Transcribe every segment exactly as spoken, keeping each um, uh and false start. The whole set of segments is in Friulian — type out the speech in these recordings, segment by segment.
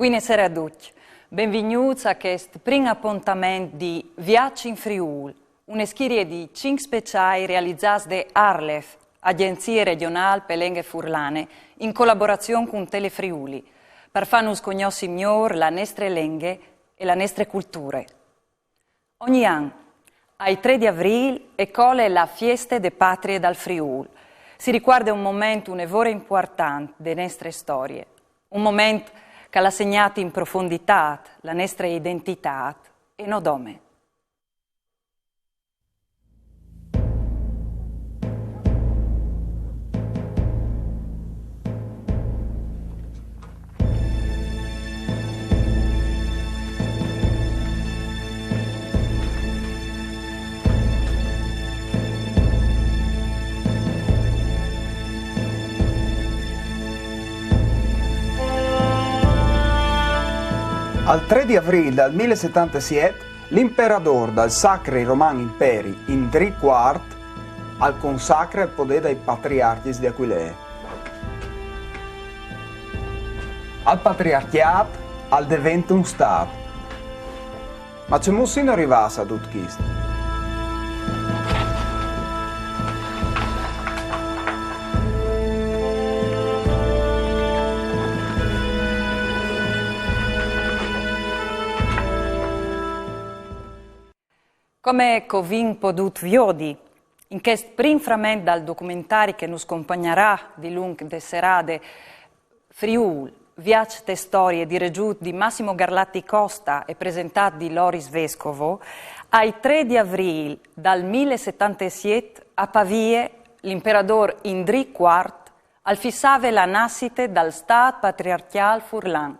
Buine sere a ducj. Benvignûts a chest prin apontament di Viaç in Friûl, une schirie di cinc speciâi realizâts de ARLeF, Agjenzie Regjonâl pe Lenghe Furlane, in colaborazion cun Telefriuli, par fânus cognossi miôr la nestre lenghe e la nestre culture. Ogni an, ai trê di Avrîl, e cole la Fieste de Patrie dal Friûl. Si ricuarde un moment une vore impuartant de nestre storie, un moment che al à segnât in profonditât la nestre identitât e no dome. Al trê di Avrîl dal mil e setantesiet, l'imperadôr dal Sacri Roman Imperi, Indrì cuart, al consacre al podê dai patriarcjis di Aquilee. Al patriarcjât al devente un stât. Ma cemût sino rivâts a dut chist? Come che o vin podût viodi, in chest prin frament dal documentari che nus compagnarà dilunc de serade, Friûl, Viaç te storie, diregjût di Massimo Garlatti Costa e presentât di Loris Vescovo, ai trê di Avrîl dal mil e setantesiet a Pavie l'imperadôr Indrì cuart al fissave la nassite dal stât patriarcjâl furlan,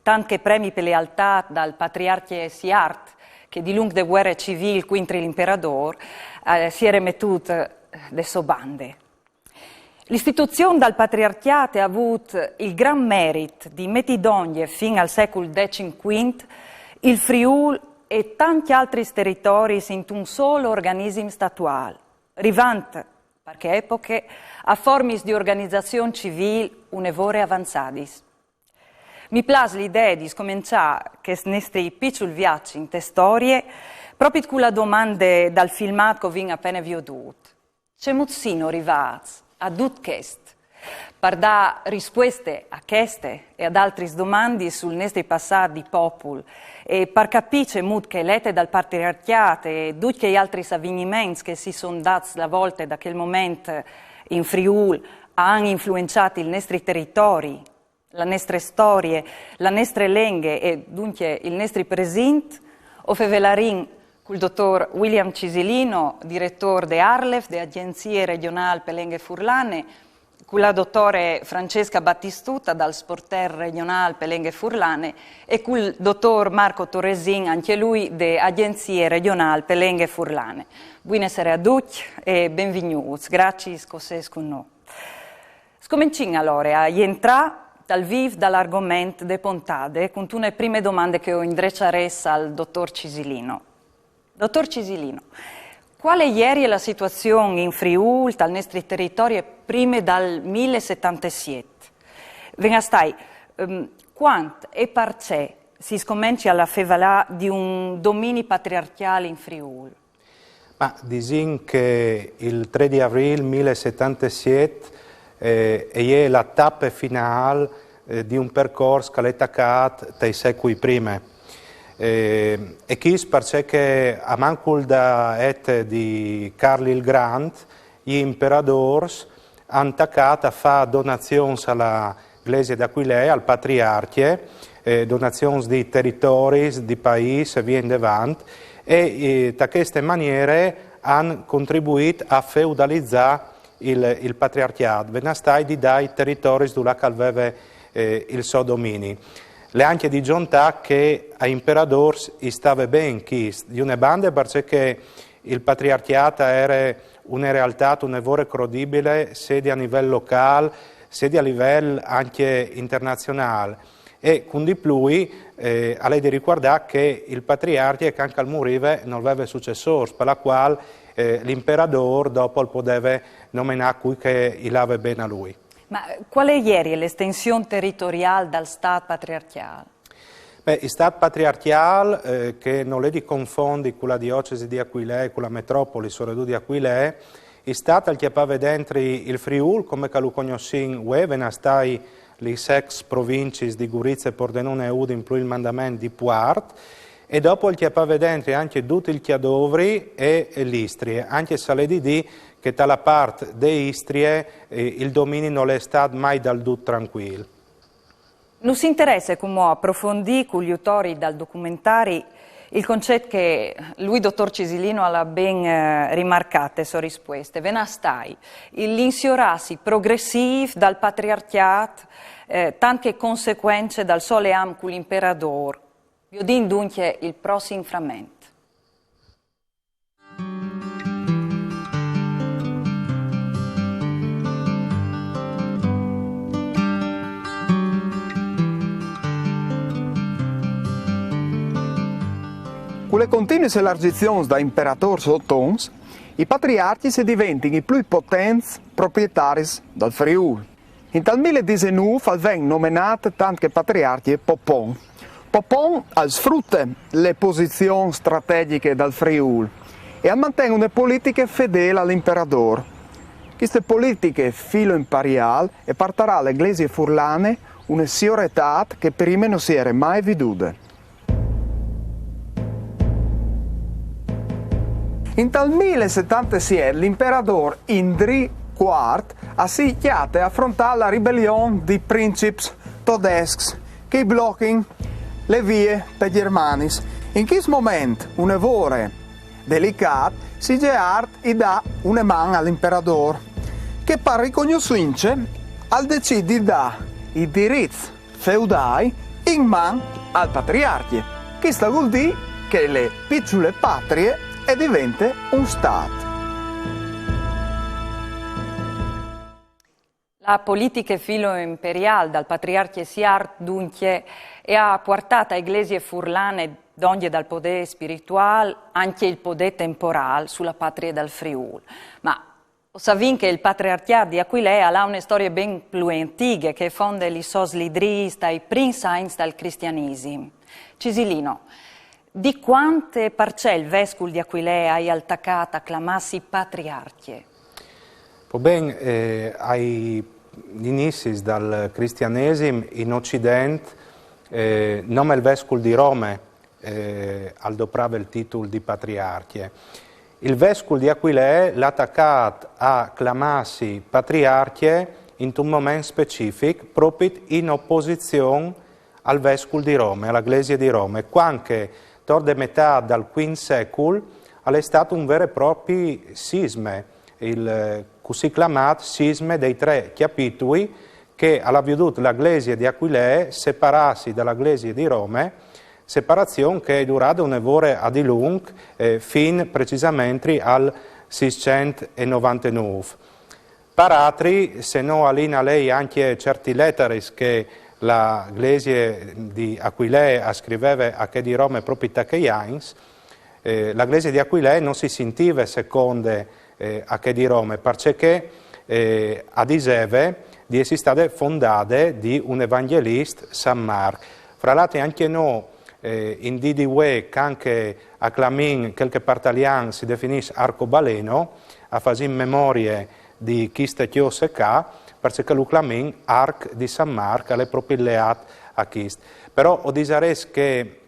tant che premi pe lealtât dal patriarcje Siart, che dilunc de vuere civîl cuintri l'imperadôr, eh, si jere metût, eh, de sô bande. L'istituzion dal patriarcjât e à vût il grant merit di meti dongje fin al secul decim cuint il Friûl e tancj altris teritoris intun sôl organisim statuâl, rivant, par chê epoche, a formis di organizazion civîl une vore avanzadis. Mi plâs la idee di scomençâ chest nestri piçul viaç inte storie propit cu la domande dal filmât che o vin a pene viodût. Cemût sino rivâts a dut chest? Par dâ rispueste a cheste e ad altris domandis sul nestri passât di popul e par capî cemût che la ete dal patriarcjât e ducj chei altris aviniments che si son dâts la volte da chel moment in Friûl a àn influençât il nestri teritori, la nestre storie, la nestre lenghe e duncje il nestri presint, o fevelarìn cul dotôr William Cisilino, diretôr de ARLeF, de Agjenzie Regjonâl pe Lenghe Furlane, cu la dotore Francesca Battistuta dal Sportel Regjonâl pe Lenghe Furlane e cul dotôr Marco Toresin, ancje lui de Agjenzie Regjonâl pe Lenghe Furlane. Buine sere a ducj e benvignûts, graciis che o sês cun nô. Scomencìn alore a jentrâ tal vîf dal argoment de pontade cuntune prime domande che o indreçarès al dotôr Cisilino. Dotôr Cisilino, cuale jerie la situazion in Friûl, tal nestri teritori, prime dal mil e setantesiet? Ven a stâi, ehm, cuant e parcè si scomence a fevelâ di un domini patriarcjâl in Friûl? Ma disìn che il trê di Avrîl mil e setantesiet, eh, e je la tape finâl, eh, di un percors che al è tacât tai secui prime. Eh, e chist parcè che a mancul da ete di Carl il Grant, i imperadôrs a àn tacât a fâ donazions a la Glesie d'Aquilee, al patriarcje, eh, donazions di teritoris, di paîs e vie indevant, e, eh, ta cheste maniere a àn contribuît a feudalizâ il, il patriarcjât, ven a stâi di dâi teritoris dulà che al veve, eh, il so domini. Al è ancje di zontâ che ai imperadôrs i stave ben chist, di une bande parcè che il patriarcjât al jere une realtât une vore crodibile, sedi a nivel locâl, sedi a nivel ancje internazionâl. E cun di plui, eh, al è di ricuardâ che il patriarcje, che ancje al murive, nol veve sucessôrs, par la cuâl, eh, l'imperadôr dopo al podeve nomenâ cui che i lave ben a lui. Ma cuale jerie l'estension teritoriâl dal stât patriarcjâl? Beh, il stât patriarcjâl, eh, che nol è di confondi cu la diocesi di Aquilee, cu la metropoli, soredut di Aquilee, il stât al cjapave dentri il Friûl, come che lu cognossìn vuê, ven a stâi lis ex provincis di Gurize, Pordenone e Udin plui il mandament di Puart, e dopo al cjapave dentri ancje dut il Cjadovri e, e l'Istrie, ancje se al è di dî che ta la part de Istrie, eh, il domini nol è stât mai dal dut trancuil. Nus interesse cumò aprofondî cul jutori dal documentari il concet che lui, dotor Cisilino, al à ben, eh, rimarcât te sô rispueste. Ven a stâi, il insiorâsi progressîf dal patriarcjât, eh, tant che consecuence dal so leam cul imperadôr. Viodìn duncje il prossim fragment. Cu lis continuis elargjizions da imperadôrs otons, i patriarcjis a diventin i plui potents proprietaris dal Friûl. Intal mil e disenûf al ven nomenât tant che patriarcje Popon. Popon al sfrute lis posizions strategjichis dal Friûl e al manten une politiche fedêl al imperadôr. Cheste politiche filo-imperiâl e puartarà a la Glesie furlane une sioretât che prime no si jere mai vidude. Intal mil e setantesiet l'imperadôr Indrì cuart si cjate a afrontâ la ribelion dai princips todescs che i blochin lis viis pes Gjermanis. In chest moment une vore delicât, si jere art di dâ une man al imperadôr, che par ricognossince al decît di dâ i dirits feudâi in man al patriarcje. Chest al vûl dî che la piçule patrie e devente un stât. La politiche filo-imperiâl dal patriarcje Siart, duncje, e à puartât ae Glesie furlane, dongje dal podê spirituâl, ancje il podê temporâl su la patrie dal Friûl. Ma o savìn che il patriarcjât di Aquilee al à une storie ben plui antighe, che e fonde lis sôs lidrîs tai prins agns dal cristianisim. Cisilino, di cuant e parcè il vescul di Aquilee aial tacât a clamâsi patriarcje? Po ben, eh, ai iniziis dal cristianesim in Ocident, eh, nome il vescul di Rome, eh, al doprave il titul di patriarcje. Il vescul di Aquilee al à tacât a clamâsi patriarcje intun moment specific, propit in oposizion al vescul di Rome, a la Glesie di Rome, cuant che tor de metât dal cuint secul al è stât un vêr e propi sisme, il, eh, cussì clamât sisme dai trê cjapitui, che al à viodût la Glesie di Aquilee separâsi da la Glesie di Rome, separazion che e je durade une vore a dilunc, eh, fin precisamentri al sîscent e novantenûf. Par altri, se no o lin a lei ancje ciertis letaris che la Glesie di Aquilee e scriveve a chê di Rome propit ta chei agns, eh, la Glesie di Aquilee no si sintive seconde, eh, a chê di Rome, parcè che, eh, e diseve di jessi stade fondade di un evangjeliist, San Marc. Fra l'altri ancje nô, eh, in dì di vuê, cuant che a clamìn chel che par talian si definìs arcobaleno, a fasìn memorie di cheste cjose ca, parcè che lu clamìn arc di San Marc, al è propit leât a chest. Però o disarès che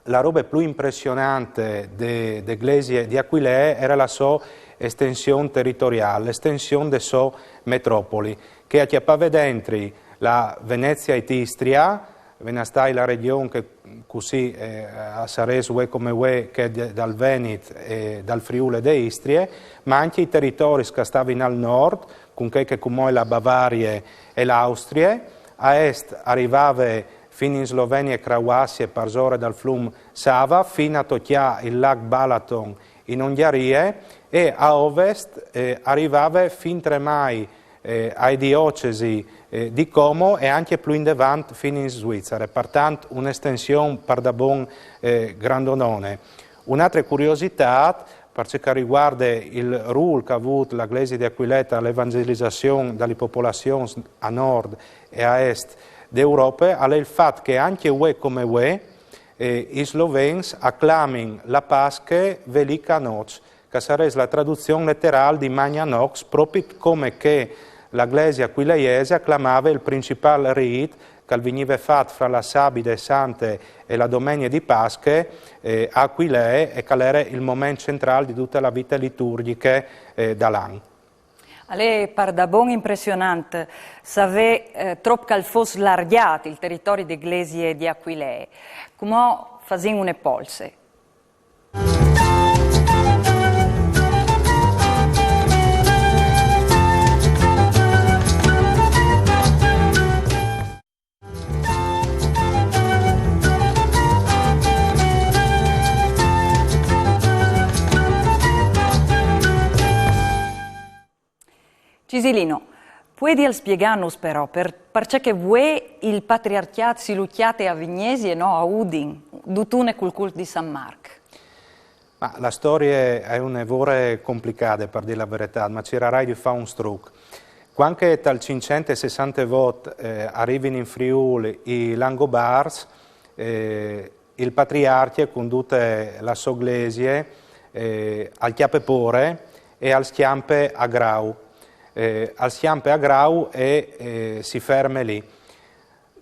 la robe plui impressionante de, de Glesie di Aquilee e jere la sô estension teritoriâl, l'estension de sô metropoli, che e cjapave dentri la Venezia e Istria, ven a stâi la regjon che cussì, eh, e sarès vuê come vuê chê de, dal Venit, e dal Friûl e de Istrie, ma ancje i teritoris che a stavin al nord, cun chê che cumò e je la Bavarie e la Austrie, a est e rivave fin in Slovenie e Croazie parsore dal flum Sava, fin a tocjâ il lâc Balaton in Ongjarie, e a ovest, eh, e rivave fin tremai, eh, ae diocesi, eh, di Como e ancje plui indevant fin in Svizzere, par tant une estension pardabon, eh, grandonone. Une altre curiositât, par ce che al rivuarde il rûl che e à vût la Glesie di Aquilee ta la evangjelizazion da lis popolazions a nord e a est d'Europe al è il fat che ancje vuê come vuê, eh, i slovens a clamin la Pasche Velika noc, che a sarès la traduzion leterâl di Magna Nox, propit come che la Glesie aquileiese a clamave il principâl rît che al vignive fat fra la Sabide Sante e la Domenie di Pasche, eh, a Aquilee, e che al jere il moment centrâl di dute la vite liturgjiche, eh, dal an. Al è pardabon impressionant savê, eh, trop che al fos slargjât il teritori de Glesie di Aquilee. Cumò fasìn une polse. Cisilino, puedial spiegânus però par, parcè che vuê il patriarcjât si lu cjate a Vignesie e no a Udin, dutune cul cult di San Marc? Ma la storie e je une vore complicade, par dî la veretât, ma cirarai di fâ un struc. Cuant che tal cinccent e sessantevot, eh, a rivin in Friûl i Langobarts, eh, il patriarcje, cun dute la sô glesie, eh, al cjape pôre e al scjampe a Grau. Eh, al scjampe a Grau e, eh, si ferme li.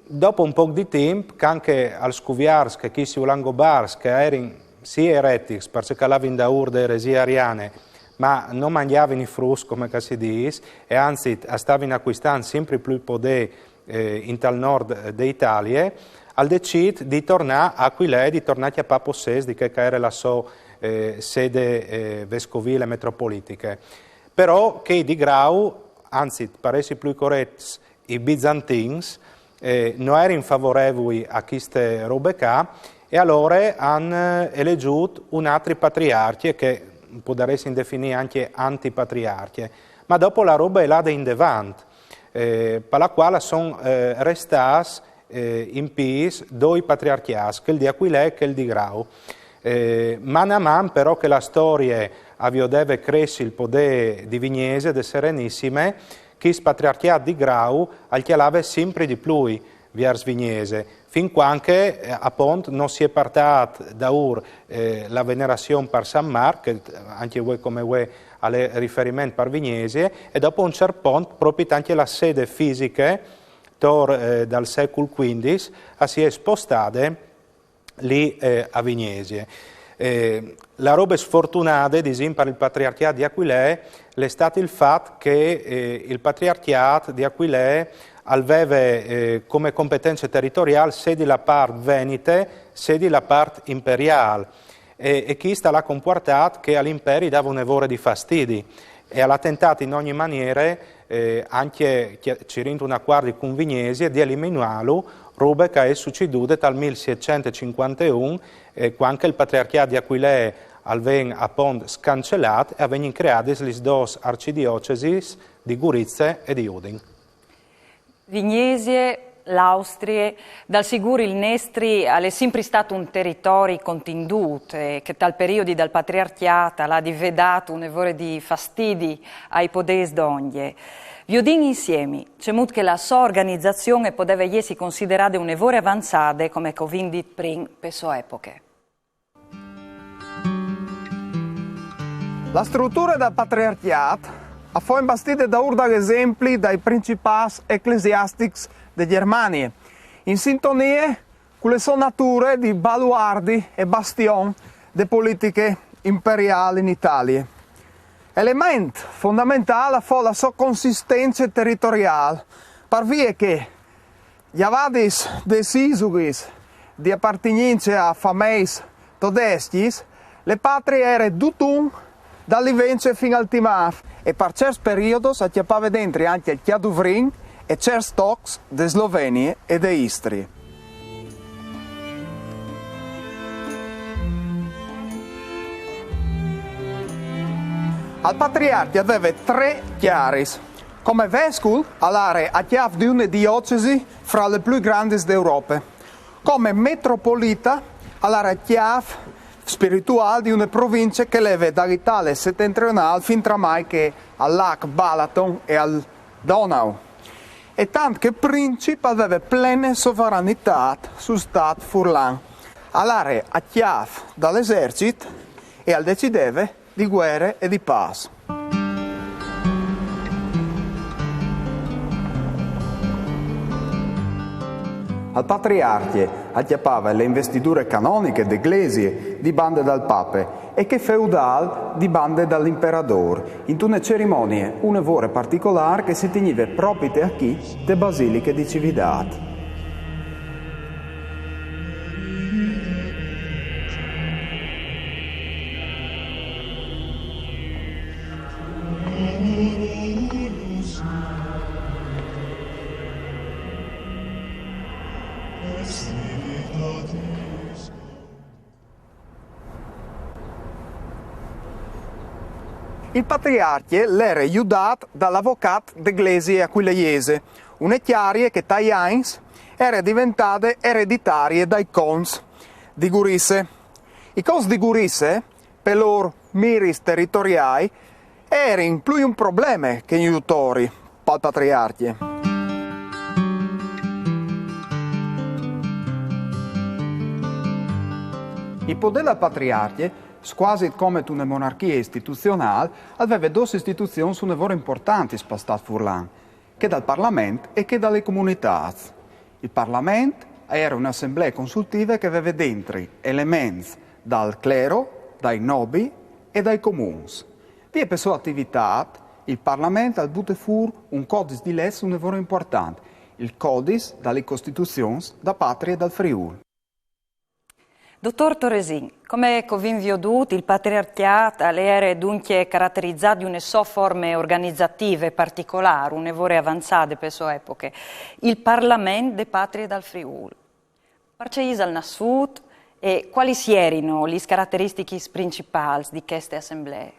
Dopo un pôc di timp, che ancje als cuviarts, che chissi Langobarts, che a jerin sì eretics, parcè che a lavin daûr de eresie ariane, ma no mangjavin i fruts, come che si dîs, e anzit a stavin acuistant simpri plui podê, eh, intal nord de Italie, al decît di tornâ a Aquilee, di tornâ a cjapâ possès di chê che e jere la sô, eh, sede, eh, vescovile metropolitiche. Però chei di Grau, anzit, par jessi plui corets, i bizantins, eh, no jerin favorevui a cheste robe ca, e alore a àn, eh, elegjût un altri patriarcje, che podaressin definî ancje antipatriarcje. Ma dopo la robe e je lade indevant, eh, par la cuâl a son, eh, restâts, eh, in pîts doi patriarcjâts, chel di Aquilee e chel di Grau. Eh, man a man però che la storie a viodeve cressi il podê di Vignesie, de Serenissime, chist patriarcjât di Grau al cjalave simpri di plui viers Vignesie, fin cuant che, eh, apont no si è puartât daûr, eh, la venerazion par San Marc, che ancje vuê come vuê al è riferiment par Vignesie, e dopo un ciert pont propit ancje la sede fisiche, tor, eh, dal secul cuindis, a si è spostade li, eh, a Vignesie. Eh, la robe sfortunade, disìn, par il patriarcjât di Aquilee, al è stât il fat che, eh, il patriarcjât di Aquilee al veve, eh, come competence teritoriâl sedi la part venite, sedi la part imperiâl. E, e chist al à compuartât che al imperi i dave une vore di fastidi. E al à tentât in ogni maniere, eh, ancje cje-, cirint un acuardi cun Vignesie, di eliminâlu, robe che e je sucedude tal mil sietcent e cincuanteun, eh, cuant che il patriarcjât di Aquilee al ven apont scancelât e a vegnin creadis lis dôs arcidiocesis di Gurize e di Udin. Vignesie, l'Austrie, dal sigûr il nestri al è simpri stât un teritori contindût, eh, che tal periodi dal patriarcjât al à di vê dât une vore di fastidi ai podês dongje. Viodìn insiemi cemût che la sô organizazion e podeve jessi considerade une vore avanzade, come che o vin dit prin, pe sô epoche. La struture dal patriarcjât a foin bastide daûr dal esempli dai principâts eclesiastics de Gjermanie, in sintonie cu la sô nature di baluardi e bastion de politiche imperiâl in Italie. Element fondamentâl a fo la sô consistence teritoriâl, par vie che, gjavadis des isughis di apartignince a fameis todescjis, la patrie e jere dutun dal Livence fin al Timâf, e par cierts periodos a cjapave dentri ancje il Cjaduvrin e cierts tocs de Slovenie e de Istrie. Al patriarcje al veve trê cjaris. Come vescul al jere a cjâf di une diocesi fra lis plui grandis de Europe. Come metropolita al jere a cjâf spirituâl di une provincie che e leve da Italie setentrionâl fin tramai che al lagh Balaton e al Donau. E tant che princip al veve plene sovaranitât sul stât furlan. Al jere a cjâf dal esercit e al decideve di vuere e di pâs. Al patriarcje al cjapave le investidure canoniche de glesie di bande dal pape e chê feudâl di bande dal imperadôr, intune cerimonie une vore particolâr che si tignive propite achì te basiliche di Cividât. Il patriarcje al jere judât dal avocât de glesie aquileiese, une cjarie che tai agns e jere deventade ereditarie dai conts di Gurize. I conts di Gurize, pe lôr miris teritoriâi, a jerin plui un probleme che un jutori pal patriarcje. Il podê dal patriarcje, scuasi come intune monarchie istituzionâl, al veve dôs istituzions une vore impuartantis pal stât furlan, chê dal parlament e chê da lis comunitâts. Il parlament al jere une assemblee consultive che e veve dentri elements dal clero, dai nobii e dai comuns. Vie pe sô ativitât, il parlament al bute fûr un codis di leçs une vore impuartant, il codis da lis costituzions da Patrie e dal Friûl. Dotôr Toresin, come che o vin viodût, il patriarcjât al jere duncje caraterizât di une sô forme organizative particolâr, une vore avanzade pe sô epoche, il parlament de Patrie e dal Friûl. Parcè isal nassût e cualis jerin lis carateristichis principâls di cheste assemblee?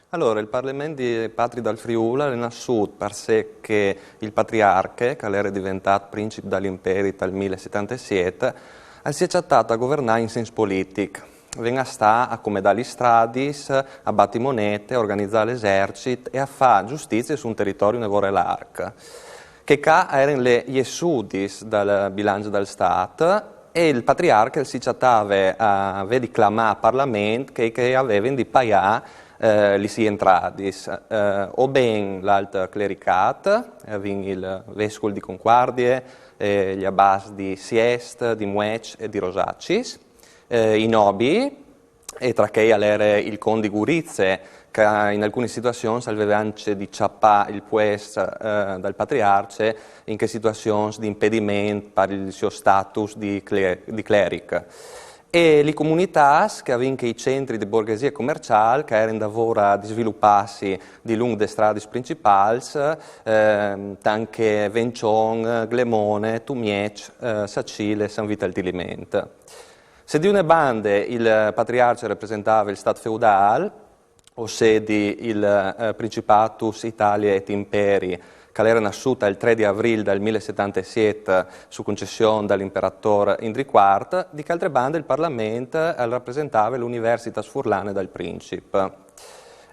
Alore, il parlament de Patrie e dal Friûl al è nassût parcè che il patriarcje, che al jere deventât princip dal imperi tal mil e setantesiet, al si è cjatât a governâ in sens politic. Al ven a stâ a comedâ lis stradis, a bati monete, a organizâ l'esercit e a fâ justizie su un teritori une vore larc. Chê ca a jerin lis jesudis dal bilanç dal stât e il patriarcje al si cjatave a vê di clamâ a parlament chei che a vevin di paiâ, eh, lis jentradis, eh, o ben l'alt clericât, eh, vin il vescul di Concuardie, eh, i abats di Siest, di Mueç e di Rosacis, eh, i nobii, e tra chei al jere il cont di Gurize, che in alcunis situazions al veve ancje di cjapâ il puest, eh, dal patriarcje in chês situazions di impediment pal so status di cle-, di cleric. E lis comunitâts che a vin chei centris di borghesie comerciâl che a jerin daûr di svilupâsi dilunc des stradis principâls, ehm, tant che Vençon, Glemone, Tumieç, eh, Sacile, San Vît dal Tiliment. Se di une bande il patriarcje al rapresentave il stât feudâl, o sedi il, eh, Principatus Italiae et Imperii, che al jere nassût il trê di Avrîl dal mil e setantesiet su concession dal imperadôr Indri cuart, di chê altre bande il parlament al rapresentave la Universitas Furlane dal Princip.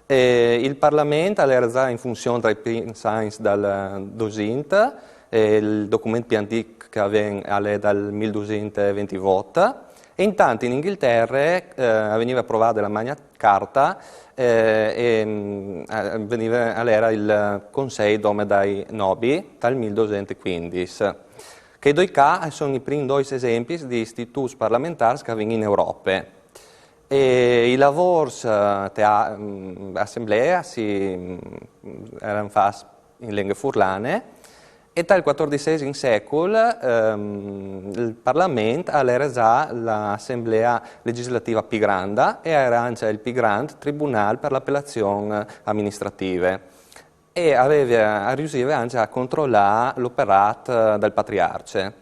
E il parlament al jere za in funzion tra i prins agns dal dusinte, e il document plui antîc che o vin al è dal mil dusinte e ventî vot, e intant in Inghiltere, eh, al vegnive aprovade la Magna Carta, eh, e, mm, eh, al vegnive alore il Consei dome dai nobii tal mil dusinte e cuindis. Chei doi ca a son i prins doi esempis di istituts parlamentârs che o vin in Europe. E i lavôrs, eh, te a-, mm, assemblee si, mm, a jerin fats in lenghe furlane, e tal cuatordisesim secul, ehm, il parlament al jere za la assemblea legislative plui grande e al jere ancje il plui grant tribunâl par la apelazion aministrative. E al veve, al riusive ancje a controlâ l'operât, eh, dal patriarcje.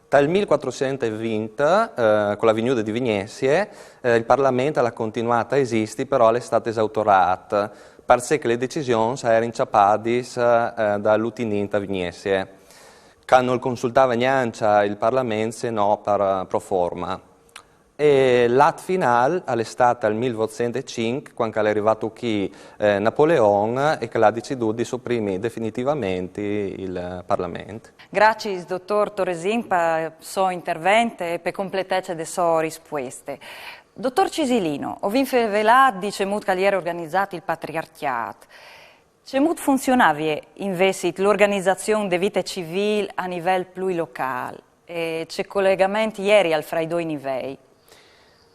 Tal mil cuatrusint e vint, eh, cu la vignude di Vignesie, eh, il parlament al à continuât a esisti, però al è stât esautorât, parcè che lis decisions a jerin cjapadis, eh, dal lutinint a Vignesie, che nol consultave gnancje il parlament se no par, pro forma. E l'at final al è stat al mil votcent e cinc, quand che al è rivât chi, eh, Napoleon e che l'ha decidût di suprimi definitivamenti il Parlament. Graciis, dotor Toresin, pa so intervent e pe completece de so rispueste. Dotor Cisilino, o vin fevelât di cemût che al jere organizât il patriarcjât. Cemût funzionavie invezit l'organizazion de vite civîl a nivel plui locâl? E ce colegamenti jerial fra i doi nivei?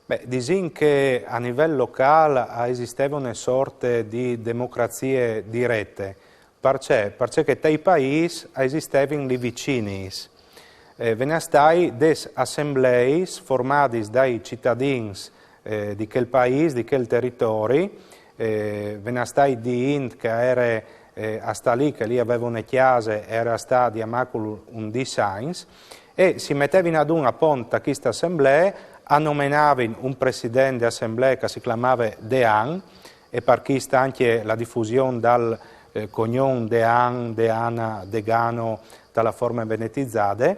Beh, disìn che a nivel locâl a esisteve une sorte di democrazie direte. Parcè? Parcè che tai paîs a esistevin li viciniis. Eh, vegnan stai des assembleis formadis dai citadins, eh, di chel paîs, di chel teritori, eh, vegnan stai di int che a jere, eh, a stâ li, che li a veve une cjase, e a jere a stâ di amacul un dîs agns, e si metevin adun a pont a chiste assemblee, a nomenavin un president de assemblee che si clamave dean, e par chest ancje la difusion dal, eh, cognon dean, deana, degano, da la forme venetizade.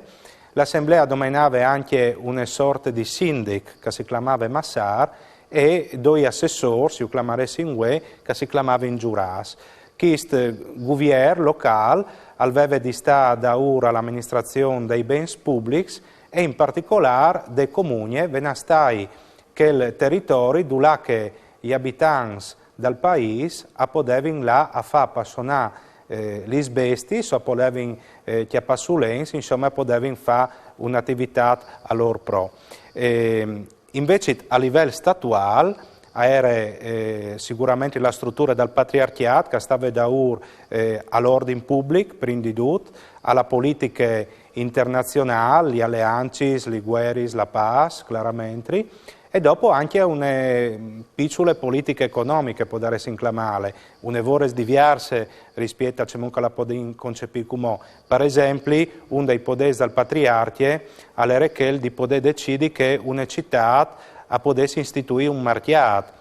L'assemblea a nomenave ancje une sorte di sindic che si clamave massâr e doi assessôrs, ju clamaressin vuê, che si clamavin giurâts. Chist guvier locâl al veve di stâ daûr a l'aministrazion dai bens publics e in particolâr de comugne vegnan stai chel teritori dulà che i abitants dal paîs a podevin lâ a fâ passonâ, eh, lis bestiis, o a podevin, eh, cjapâ sulens, insome a podevin fâ une ativitât a lôr pro. Ehm, invezit a livel statuâl a jere, eh, siguramentri la struture dal patriarcjât che a stave daûr, eh, al ordin public, prin di dut, a la politiche internazionâl, li aleancis, li gueris, la pâs, claramentri, e dopo ancje une piçule politiche economiche, podaressin clamâle, une vore diviarse rispiet a cemût che la podìn concepî cumò. Par esempli, un dai podês dal patriarcje al jere chel di podê decidi che une citât a podès istituî un marcjât.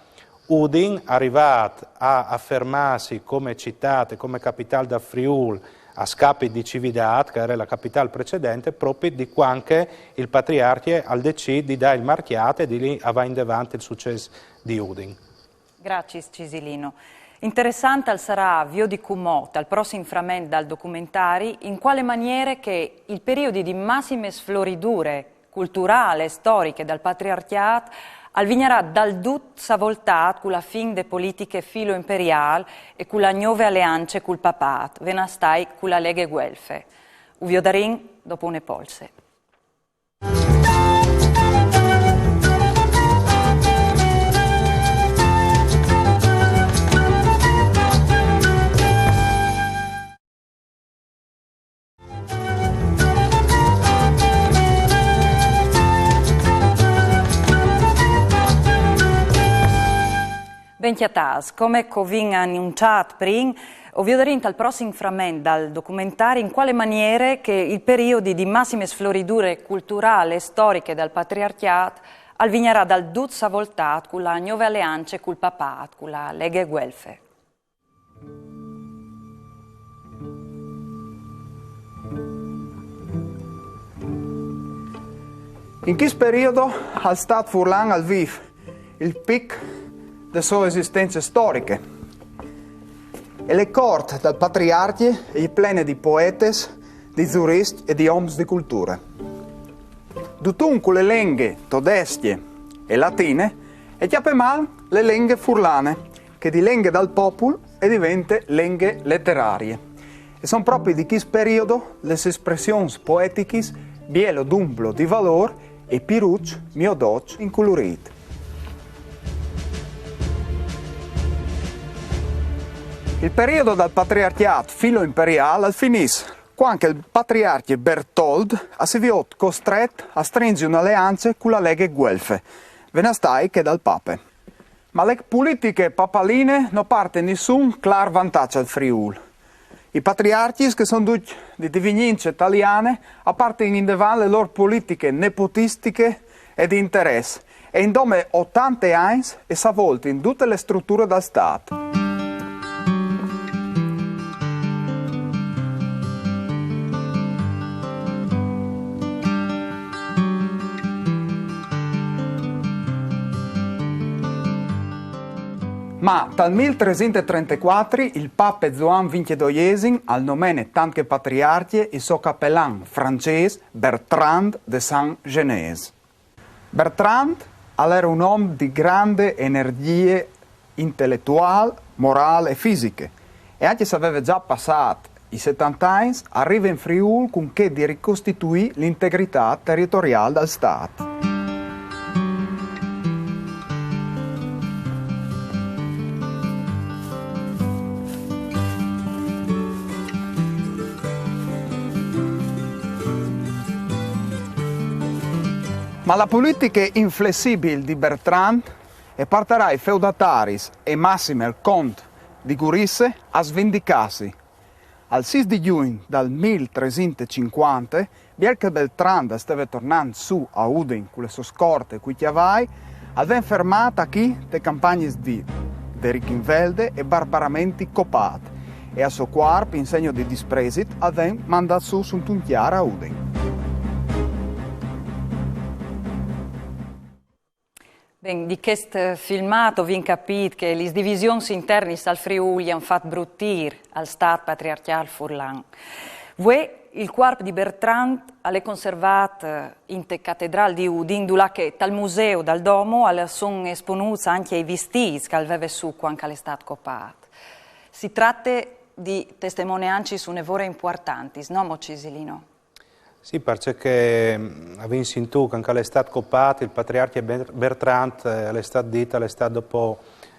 Udin, rivât a afermâsi come citât e come capitâl dal Friûl a scapit di Cividât, che a jere la capitâl precedente, propit di cuant che il patriarcje al decît di dâ il marcjât e di lâ indevant il sucès di Udin. Graciis, Cisilino. Interessant al sarà viodi cumò, tal prossim frament dal documentari, in cuale maniere che il periodi di massime sfloridure culturâl e storiche dal patriarcjât al vignarà dal dut savoltât cu la fin de politiche filo-imperiâl e cu la gnove aleance cul papât, vegnan stai cu la Leghe Guelfe. U viodarìn dopo une polse. Ben cjatâts, come che o vin anunçât prin, o viodarìn tal prossim frament dal documentari in cuale maniere che il periodi di massime sfloridure culturâl e storiche dal patriarcjât al vignarà dal dut savoltât cu la gnove aleance cul papât, cu la Leghe Guelfe. In chist periodo al stât furlan al vîf il pic de sô esistence storiche. E le cort dal patriarcje e je plene di poetes, di zurist e di oms di culture. Dutun cu le lenghe todescje e latine e cjape man le lenghe furlane, che di lenghe dal popul e devente lenghe leterarie. E son propit di chist periodo les espressions poetichis bielo dumblo di valôr e piruç mio doç inculurît. Il periodo dal patriarcjât filo-imperiâl al finìs cuant che il patriarcje Bertold a si viôt costret a strinzi une aleance cu la Leghe Guelfe, vegnan stai che dal pape. Ma le politiche papaline no parte nissun clâr vantaç al Friûl. I patriarcjis, che son ducj di divignince taliane, a puartin indevant le lôr politiche nepotistiche e di interès, e in dome otante agns e savoltin dute le struture dal stât. Ma tal mil tresinte trentecuatri il pape Zoan vincjedoiesin al nomene tant che patriarcje il so capelan francês Bertrand de Saint-Genès. Bertrand al jere un om di grande energjie inteletuâl, morâl e fisiche, e ancje se al veve za passât i setante agns, al rive in Friûl cun chê di ricostituî la integritât teritoriâl dal Stât. Ma la politiche inflessibil di Bertrand e puartarà i feudataris e massime il cont di Gurize a svindicâsi. Al sîs di Jugn dal mil tresinte cincuante, biel che Bertrand al steve tornant sù a Udin cu la sô scorte e cui cjavai, al ven fermât achì tes campagnis di de Richinvelde e barbaramenti copât, e al so cuarp, in segno di dispresit, al ven mandât sù suntun cjar a Udin. Ben, di chest filmât o vin capît che lis divisions internis al Friûl i àn fat brut tîr al stât patriarcjâl furlan. Vuê il cuarp di Bertrand al è conservât, eh, inte catedrâl di Udin, dulà che tal museu dal Domo al son esponûts ancje i vistîts che al veve sù cuant che al è stât copât. Si trate di testemoneancis une vore impuartantis, no mo, Cisilino? Sì, parcè che, mm, o vin sintût che cuant che al è stât copât il patriarcje Ber-, Bertrand, eh, al è stât dit, al è stât dopo,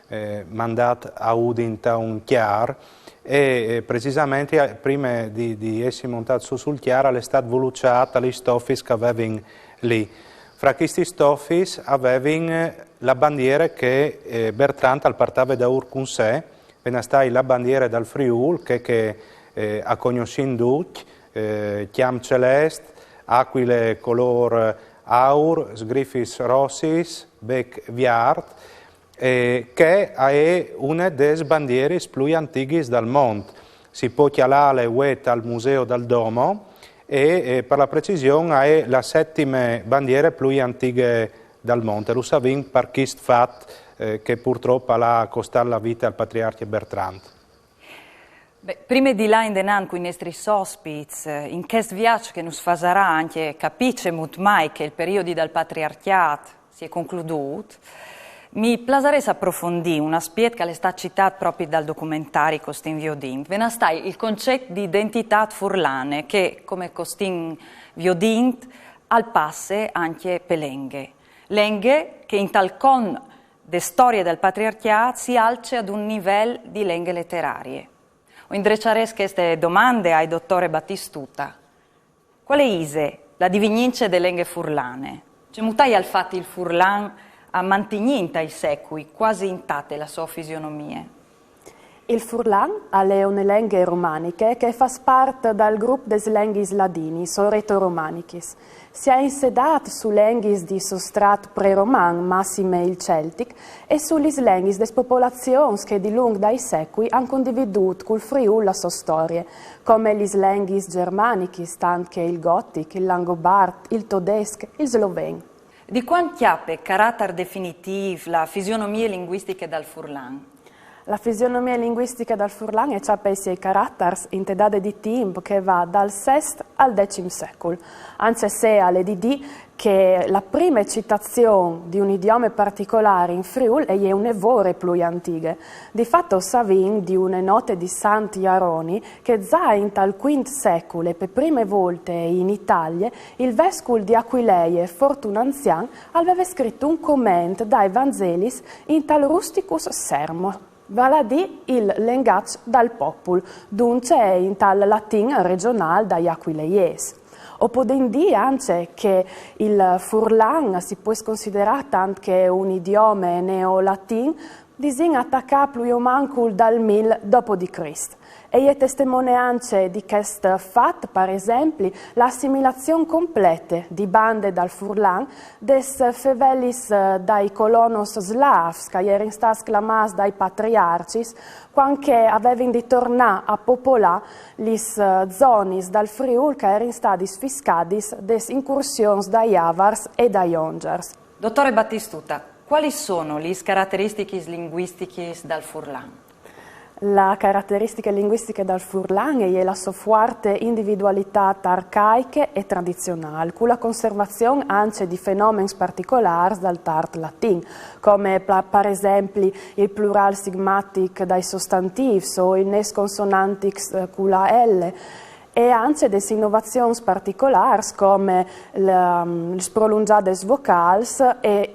eh, mandât a Udin ta un cjar, e, eh, precisamentri, eh, prime di, di jessi montât sù sul cjar, al è stât vuluçât a lis tofis che a vevin li. Fra chestis tofis a vevin, eh, la bandiere che, eh, Bertrand al puartave daûr cun se, ven a stâi la bandiere dal Friûl, chê che, eh, a cognossìn ducj, eh, cjamp celest, acuile colôr aur, sgrifis rossis, bec viart, eh, che e je une des bandieris plui antighis dal mont. Si pò cjalâle vuê tal museu dal Domo e, eh, par la precision, e je la setime bandiere plui antighe dal mont. E lu savìn par chest fat, eh, che purtrop al à costât la vite al patriarcje Bertrand. Beh, prime di lâ indenant cui nestris ospits, eh, in chest viaç che nus fasarà ancje capî cemût mai che il periodi dal patriarcjât si è concludût, mi plasarès aprofondî un aspiet che al è stât citât propit dal documentari Costin Viodint, ven a stâi il concet di identitât furlane che, come Costin Viodint, al passe ancje pe lenghe. Lenghe che intal con de storie dal patriarcjât si alce ad un nivel di lenghe leterarie. O indreçarès cheste domande ae dotore Batistuta. Cuale ise la divignince de lenghe furlane? Cemût aial fat il furlan a mantignî intai secui cuasi intate la sô fisionomie? Il furlan al è une lenghe romaniche che e fâs part dal grup des lenghis ladinis o retoromanichis. Si à insedât su lenghis di sostrât preroman, massime il celtic, e su lis lenghis des popolazions che dilunc dai secui a àn condividût cul Friûl la sô storie, come lis lenghis gjermanichis, tant che il gotic, il langobart, il todesc, il sloven. Di cuant cjape caratar definitîf la fisionomie linguistiche dal furlan? La fisionomie linguistiche dal furlan e cjape i siei caratars inte dade di timp che e va dal sest al decim secul, ancje se al è di dî che la prime citazion di un idiome particolâr in Friûl e je une vore plui antighe. Di fat o savìn di une note di Sant Jaroni che za intal cuint secul e pe prime volte in Italie il vescul di Aquilee Fortun Anzian al veve scrit un comment dai Vanzelis intal rusticus sermo, vâl a dî il lengaç dal popul, duncje intal latin regjonâl dai Aquileiês. O podìn dî ancje che il furlan si pues considerâ tant che un idiome neolatin, disìn atacât plui o mancul dal mil dopo di Crist. E je testemoneance di chest fat, par esempli, la assimilazion complete di bande dal furlan des fevelis, eh, dai colonos slâfs, che a jerin stâts clamâts dai patriarcis, cuant che a vevin di tornâ a popolâ lis, eh, zonis dal Friûl che a jerin stadis fiscadis des incursions dai Avars e dai Ongiars. Dotore Batistuta, Qualis sono lis carateristichis linguistichis dal furlan? La carateristiche linguistiche dal furlan e je la sô fuarte individualitât arcaiche e tradizionâl, cu la conservazion ancje di fenomens particolârs dal tart latin, come par esempli il plurâl sigmatic dai sostantîfs o i nêfs consonantics cu la L, e ancje des inovazions particolârs come lis prolungjades vocâls e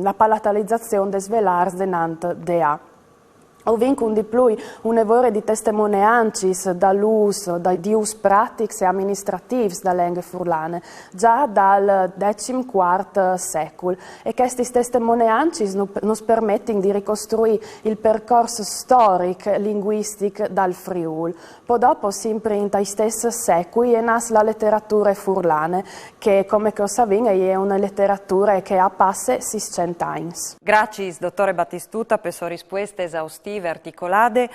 la palatalizazion des velârs denant de A. O vin cun di plui une vore di testemoneancis dal ûs, di ûs pratics e aministratîfs da lenghe furlane, za dal decim cuart secul. E chestis testemoneancis nus permetin di ricostruî il percors storic linguistic dal Friûl. Po dopo, simpri intai stes secui, e nas la leterature furlane, che, come che o savìn, e je une leterature che e à passe sîscent agns. Graciis, dotore Battistuta, pe sô rispueste esaustive e articolade.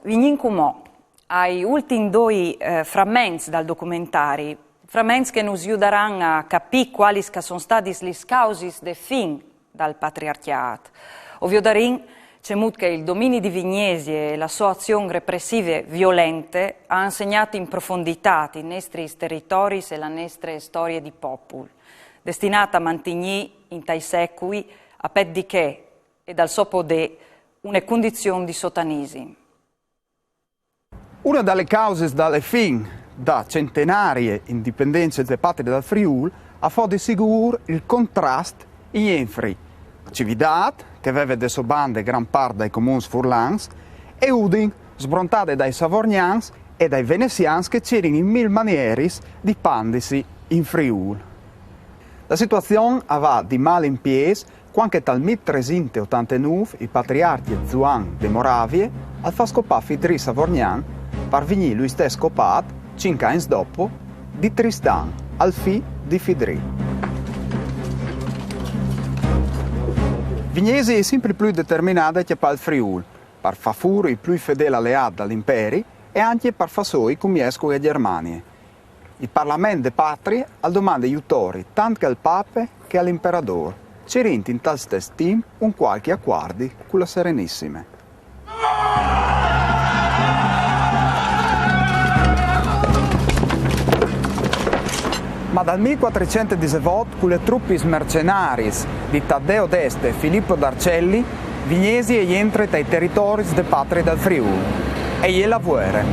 Vignìn cumò ai ultins doi framents dal documentari, framents che nus judaran a capî cualis che a son stadis lis causis de fin dal patriarcjât. O viodarìn cemût che il domini di Vignesie e la sô azion repressive violente à insegnât in profonditât i nestris teritoris e la nestre storie di popul, destinât a mantignî intai secui, a pet di chê e dal so podê, une condizion di sotanisim. Une da lis causis da la fin da centenarie indipendence de Patrie dal Friûl e fo di sigûr il contrast jenfri Cividât, che e veve de sô bande gran part dai comuns furlans, e Udin, sbrontade dai savorgnans e dai venessians che a cirin in mil manieris di pandisi in Friûl. La situazion e va di mâl in pîs cuant che tal mil tresinte e otantenûf il patriarcje Zuan de Moravie al fâs copâ Fidrì Savorgnan par vignî lui stes copât, cinc agns dopo, di Tristan, il fi di Fidrì. Vignesie e je simpri plui determinade a cjapâ il Friûl, par fâ fûr il plui fedêl aleât dal imperi e ancje par fâ sô i cumiès cu la Gjermanie. Il parlament de Patrie al domande jutori tant che al pape che al imperadôr, cirint intal stes timp un cualchi acuardi cu la Serenissime. Ma dal mil cuatricent e disevot, cu lis trupis mercenariis di Taddeo d'Este e Filippo d'Arcelli, Vignesie e jentre tai teritoris de Patrie dal Friûl. E je la vuere.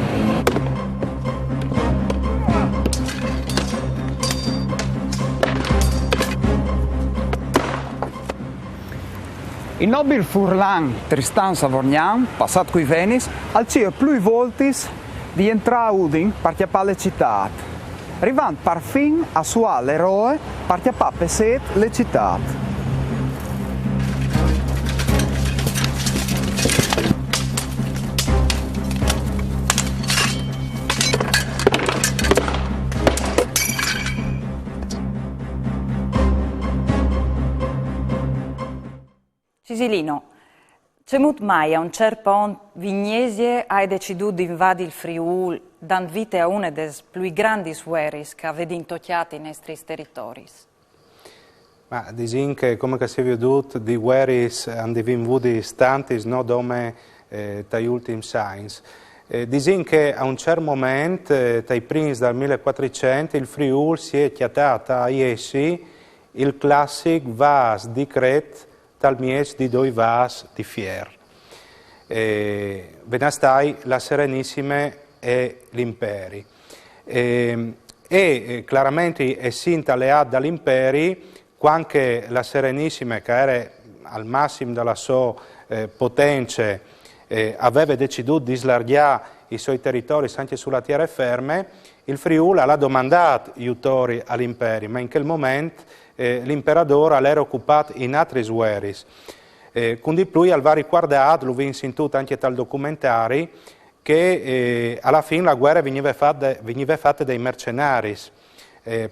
Il nobil furlan Tristan Savorgnan, passât cui Venis, al cîr plui voltis di jentrâ a Udin par cjapâ la citât, rivant parfin a suâ l'eroe par cjapâ pe sêt la citât. Cisilino, cemût mai a un cert pont Vignesie e à decidût di invadi il Friûl, dant vite a une des plui grandis vueris che a vedin tocjât i nestris teritoris? Ma disìn che, come che si è viodût, di vueris a 'nd vin vudis tantis, no dome tai ultins agns. Disìn che a un cert moment, tai prins dal mil cuatricent, il Friûl si è cjatât a jessi il classic vâs di cret tal mieç di doi vâs di fier. Ve na stai la Serenissime e l'Imperi. E claramentri, essint aleât dal Imperi, cuant che la Serenissime, che e jere al massim da la sô potence, e veve decidût di slargjâ i siei teritoris ancje su la tiere ferme, il Friûl al à domandât jutori al Imperi, ma in chel moment l'Imperadôr al jere ocupât in altris vueris. Cun di plui al va ricuardât, lu vin sintût ancje tal documentari, che a la fin la vuere e vignive fate dai mercenaris,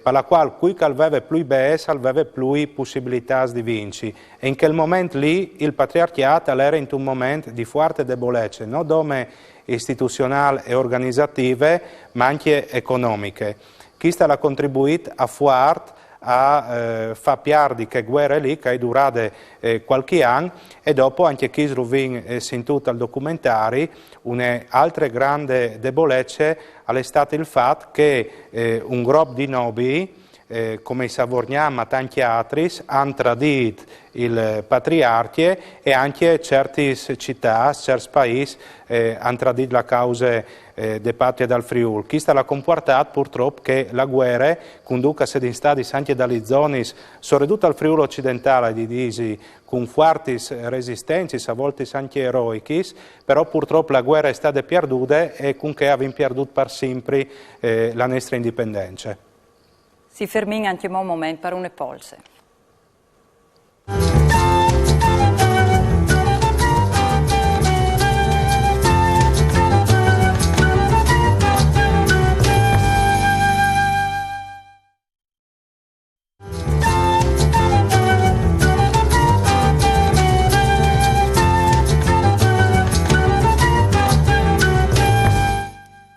par la cuâl cui che al veve plui bêçs al veve plui pussibilitâts di vinci. E in chel moment li il patriarcjât al jere intun moment di fuarte debolece, no dome istituzionâl e organizative, ma ancje economiche. Chest al à contribuît a fuart a eh, fâ piardi chê vuere li, che e je durade eh, cualchi an, e dopo ancje chi lu vin eh, sintût tal documentari, une altre grande debolece al è stât il fat che eh, un grop di nobii, eh, come i Savorgnan, ma tancj altris, a àn tradît il patriarcje e ancje ciertis citâts, cierts paîs eh, a àn tradît la cause eh, de Patrie dal Friûl. Chest al à compuartât purtrop che la vuere, cun dut che a sedin stadis ancje da lis zonis, soredut tal Friûl ocidentâl, ai di dîsi, cun fuartis resistencis, a voltis ancje eroichis, però purtrop la vuere e je stade pierdude e cun chê o vin pierdût par simpri eh, la nestre indipendence. Si fermìn ancjemò un moment par une polse.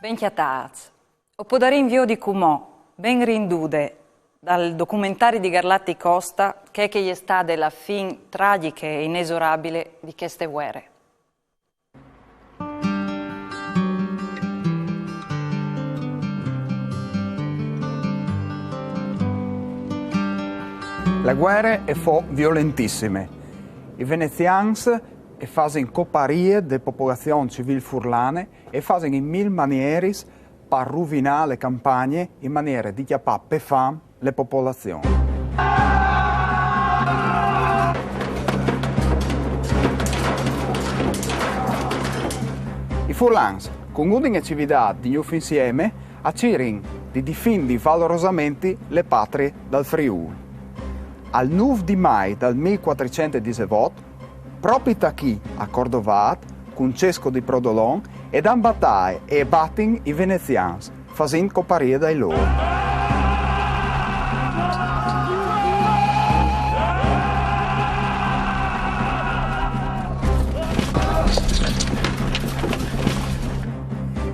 Ben cjatâts. O podarìn viodi cumò, ben rindude, dal documentari di Garlatti Costa, chê che e je stade la fin tragjiche e inesorabile di cheste vuere. La vuere e fo violentissime. I venezians e fasin coparie de popolazion civîl furlane e fasin in mil manieris par ruvinâ le campagne in maniere di cjapâ pe fam le popolazion. I furlans, cun Udin e Cividât di gnûf insiemi, a cirin di difindi valorosamenti le patrie dal Friûl. Al nûf di Mai dal mil cuatricent e disevot, propit achì a Cordovât, cun Cesco di Prodolon, e dan bataie e batin i venezians, fasint coparie dai lôr.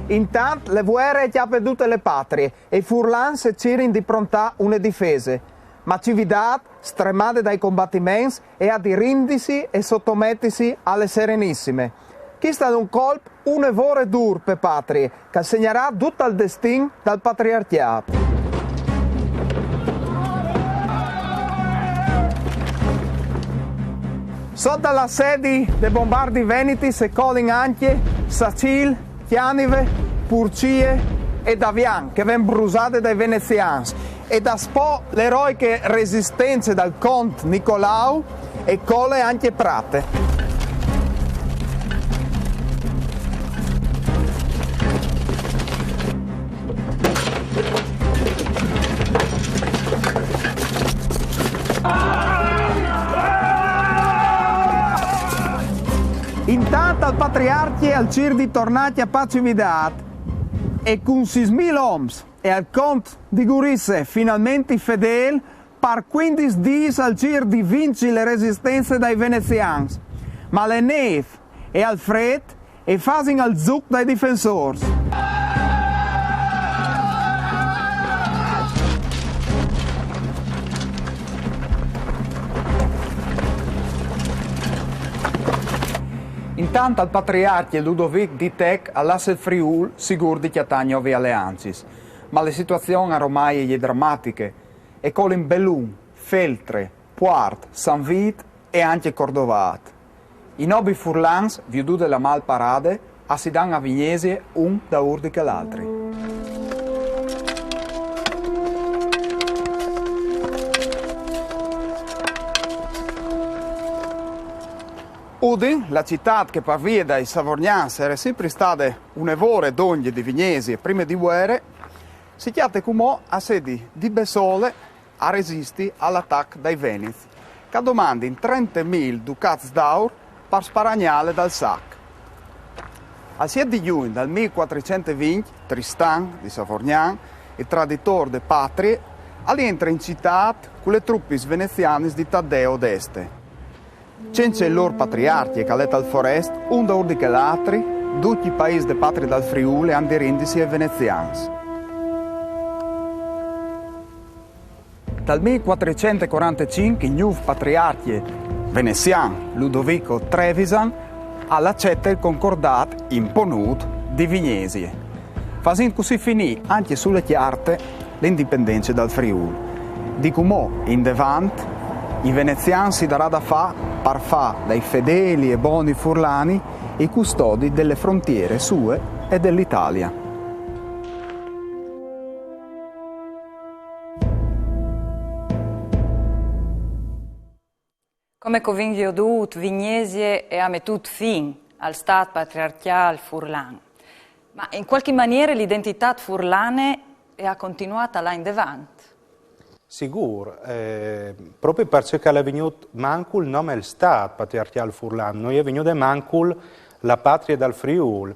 Intant le vuere e cjape dute le patrie e i furlans e cirin di prontâ une difese. Ma Cividât, stremade dai combatiments, e à di rindisi e sotometisi a le Serenissime. Chest al è un colp une vore dûr pe Patrie, che al segnarà dut il destin dal patriarcjât. Sot dal assedi dai bombardi veneti se colin ancje Sacîl, Cjanive, Purcie e Davian, che ven brusade dai venezians, e daspò l'eroiche resistence dal cont Nicolau e cole ancje Prate. Intant il patriarcje al cîr di tornâ a cjapâ Cividât e cun sîs mil oms e il cont di Gurize finalmentri fedêl, par cuindis dîs al cîr di vinci le resistence dai venezians. Ma le nêf e il frêt e fasin il zûc dai difensôrs. Intant il patriarcje Ludovic di Tec al lasse il Friûl sigûr di cjatâ gnovis aleancis. Ma le situazion aromai e je dramatiche, e colin Belun, Feltre, Puart, San Vît e ancje Cordovât. I nobii furlans, viodût la mâl parade, a si dan a Vignesie un daûr di chel altri. Udin, la citât che par vie dai Savorgnans e jere simpri stade une vore dongje di Vignesie prime di vuere, si cjate cumò a sedi di bessole a resisti al atac dai Venits, che a domandin trentemil ducats d'aur par sparagnâle dal sac. Al siet di Jugn dal mil cuatricent e vincj, Tristan di Savorgnan, il traditôr de patrie, al jentre in citât cu lis trupis venezianis di Taddeo d'Este. Cence il lôr patriarcje che al è tal forest, un daûr di chel altri, ducj i paîs de patrie dal Friûl a àn di rindisi ai venezians. Dal mil cuatricent e cuarantecinc il gnûf patriarcje venezian Ludovico Trevisan al accette il concordât imponût di Vignesie, fasint cussì finî ancje su la cjarte la indipendence dal Friûl. Di cumò indevant i venezians si darà da fâ par fâ dai fedeli e boni furlani i custodi de frontiere sue e de Italie. Come che o vin viodût, Vignesie e à metût fin al stât patriarcjâl furlan. Ma in cualchi maniere la identitât furlane e à continuât a lâ indevant? Sigûr, eh, propit parcè che al è vignût mancul nome il stât patriarcjâl furlan, no je vignude mancul la patrie dal Friûl,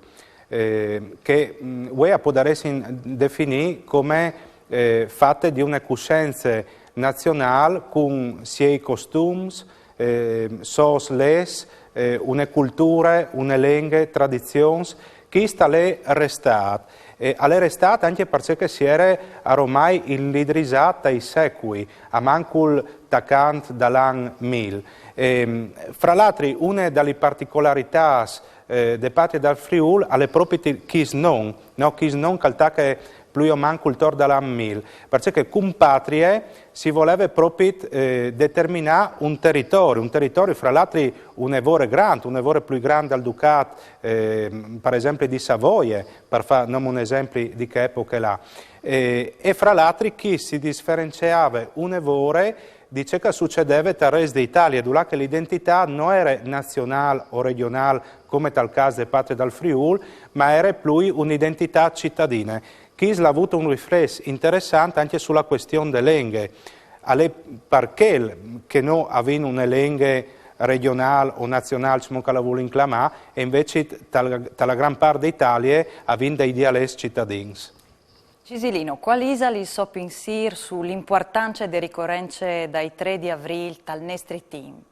eh, che mm, vuê a podaressin definî come eh, fate di une cussence nazionâl cun siei costums, eh, sôs leçs, eh, une culture, une lenghe, tradizions. Chist al è restât. E al è restât ancje parcè che si jere aromai inlidrisât tai secui, a mancul tacant dal an mil. E, fra l'altri, une da lis particolaritâts eh, de patrie dal Friûl al è propit chist non, no? Chist non che al tache plui o mancul tor dal an mil, parcè che cun patrie si voleve propit eh, determinâ un teritori, un teritori fra l'altri une vore grant, une vore plui grant dal ducât, eh, par esempli di Savoie, par fâ nome un esempli di chê epoche là. Eh, e fra l'altri chi si disferenceave une vore di ce che al sucedeve tal rest de Italie, dulà che la identitât no jere nazionâl o regjonâl come tal câs de patrie dal Friûl, ma e jere plui une identitât citadine. Chist al à vût un riflès interessant ancje su la cuestion de lenghe. Al è par chel che no o vin une lenghe regjonâl o nazionâl, cemût che la volìn clamâ, e invezit ta la, ta la gran part de Italie o vin dai dialets citadins. Cisilino, cuâl isal il so pinsîr su la impuartance de ricorence dai trê di Avrîl tal nestri timp?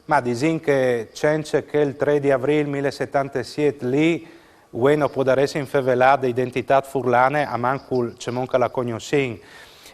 Ma disìn che cence chel trê di Avrîl mil e setantesiet li, vuê no podaressin fevelâ de identitât furlane a mancul cemût che la cognossìn.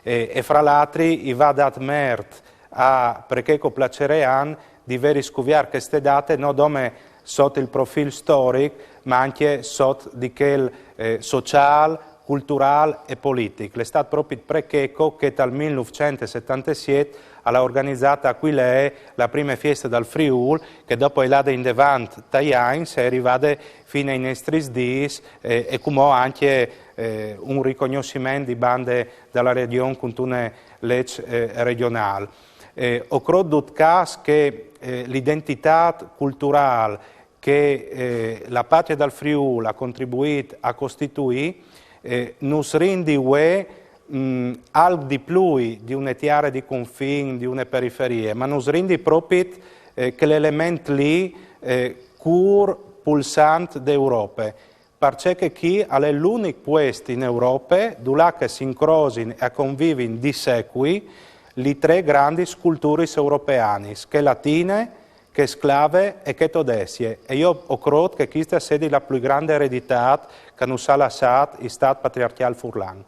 E, e fra l'altri i va dât mert a Precheco Placerean di vê riscuviert cheste date no dome sot il profîl storic, ma ancje sot di chel eh, sociâl, culturâl e politic. Al è stât propit Precheco che tal mil nûfcent e setantesiet al à organizât a Aquilee la prime fieste dal Friûl, che dopo e je lade indevant tai agns e je rivade fin ai nestris dîs eh, e cumò ancje eh, un ricognossiment di bande da la regjon cuntune leç eh, regjonâl. Eh, o crôt dut câs che eh, la identitât culturâl che eh, la patrie dal Friûl e à contribuît a costituî eh, nus rindi vuê mm, alc di plui di une tiare di confin, di une periferie, ma nus rindi propit eh, chel element li eh, cûr pulsant de Europe. Parcè che chi al è l'unic puest in Europe dulà che si incrosin e a convivin di secui lis trê grandis culturis europeanis, chê latine, chê sclave e chê todescje. E jo o crôt che cheste e sedi la plui grande ereditât che nus à lassât il stât patriarcjâl furlan.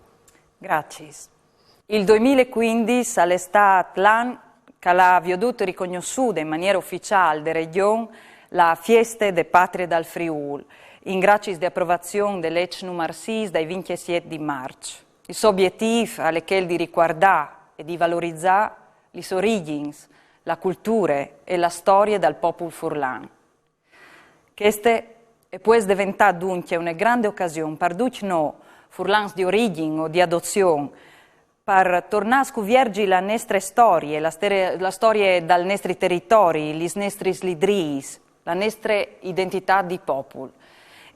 Graciis. Il doi mil e cuindis al è stât l'an che al à viodût ricognossude in maniere uficiâl de regjon la Fieste de Patrie dal Friûl, in graciis de aprovazion de leç numar sîs dai vincjesiet di Març. Il so obietîf al è chel di ricuardâ e di valorizâ lis origjins, la culture e la storie dal popul furlan. Cheste e pues deventâ duncje une grande ocasion par ducj nô, furlans di origjin o di adozion, par tornâ a scuvierzi la nestre storie, la, stere- la storie dal nestri teritori, lis nestris lidriis, la nestre identitât di popul.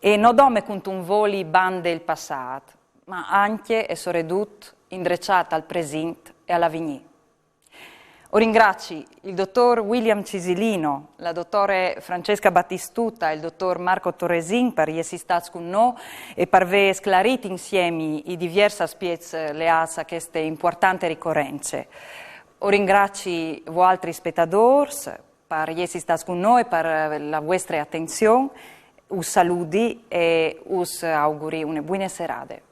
E no dome cuntun voli bande il passât, ma ancje e soredut indreçât al presint e a l'avignî. O ringrazi il dotôr William Cisilino, la dotore Francesca Battistuta e il dotôr Marco Torresin par jessi stâts cun nô e par vê sclarît insiemi i diviers aspiets leâts a cheste impuartante ricorence. O ringrazi voaltris spetadôrs par jessi stâts cun nô e par la vuestre atenzion. Us saludi e us auguri une buine serade.